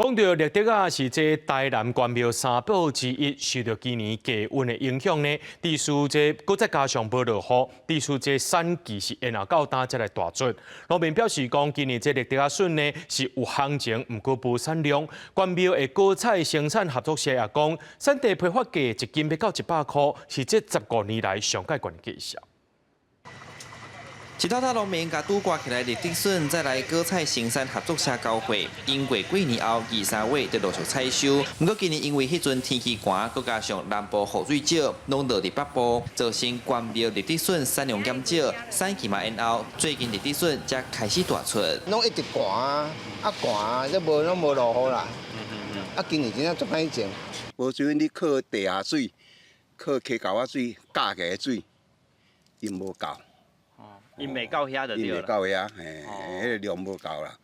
講到綠竹仔是這台南關廟三寶之一，受到今年低溫的影響呢，致使這閣再加上無落雨，致使這產期是延後到今才來大出。農民表示講，今年這綠竹仔筍呢是有行情，毋過無產量。關廟的果菜生產合作社也講，產地批發價一斤欲到100箍，是這15年來上蓋懸的價數。一兜兜農民共拄割起來綠竹筍，再來果菜生產合作社交貨。經過幾年後，二三月就陸續採收。毋過今年因為彼陣天氣寒，閣加上南部雨水少，攏落佇北部，造成關廟綠竹筍產量減少，產期嘛延後。最近綠竹筍才開始大出。攏一直寒啊，啊寒，這無攏無落雨啦。啊，今年真正足歹種。無水你靠地下水，靠溪溝仔水，加起來水，𪜶無夠。𪜶袂夠遐就對。𪜶袂夠遐，嘿，彼個量無夠啦。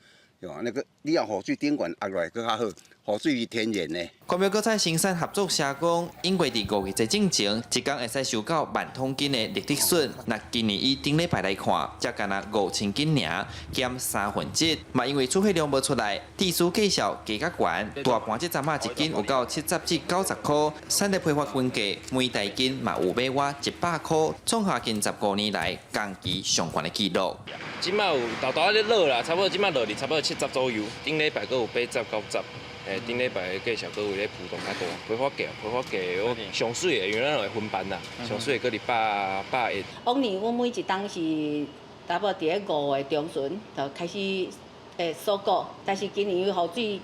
那個你若雨水頂懸壓落來閣較好，雨水是天然的。關廟果菜生產合作社講，應該佇5月底進前，一工會使收到1萬公斤的綠竹筍。若今年以頂禮拜來看，才干焦5000斤爾，減三分之一。嘛因為出貨量無出來，致使價數加較懸，大盤這陣仔一斤有到70至90箍，產地批發均價每大斤嘛有欲倚100箍，創下近15年來同期上懸的紀錄。這擺有沓沓咧落啦，差不多這擺落去差不多70左右，頂禮拜閣有80、90。誒，頂禮拜的價數閣有咧浮動較大，批發價，批發價我上媠的，因為咱會分班啦，上媠的閣佇百百一。往年阮每一冬是差不多佇咧5月中旬就開始收割，但是今年因為雨水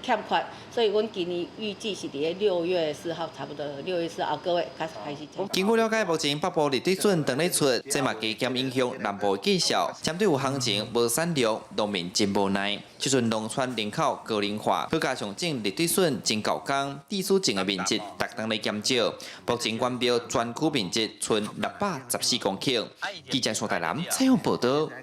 欠缺，所以阮今年預計是佇咧6月4號，差不多六月四號個月開始開始。根據了解，目前北部綠竹筍當咧出，這嘛加減影響南部的價數。針對有行情無產量，農民真無奈。這陣農村人口高齡化，閣加上種綠竹筍真猴工，致使種的面積逐冬咧減少。目前關廟全區面積賰614公頃。記者蘇大南採訪報導。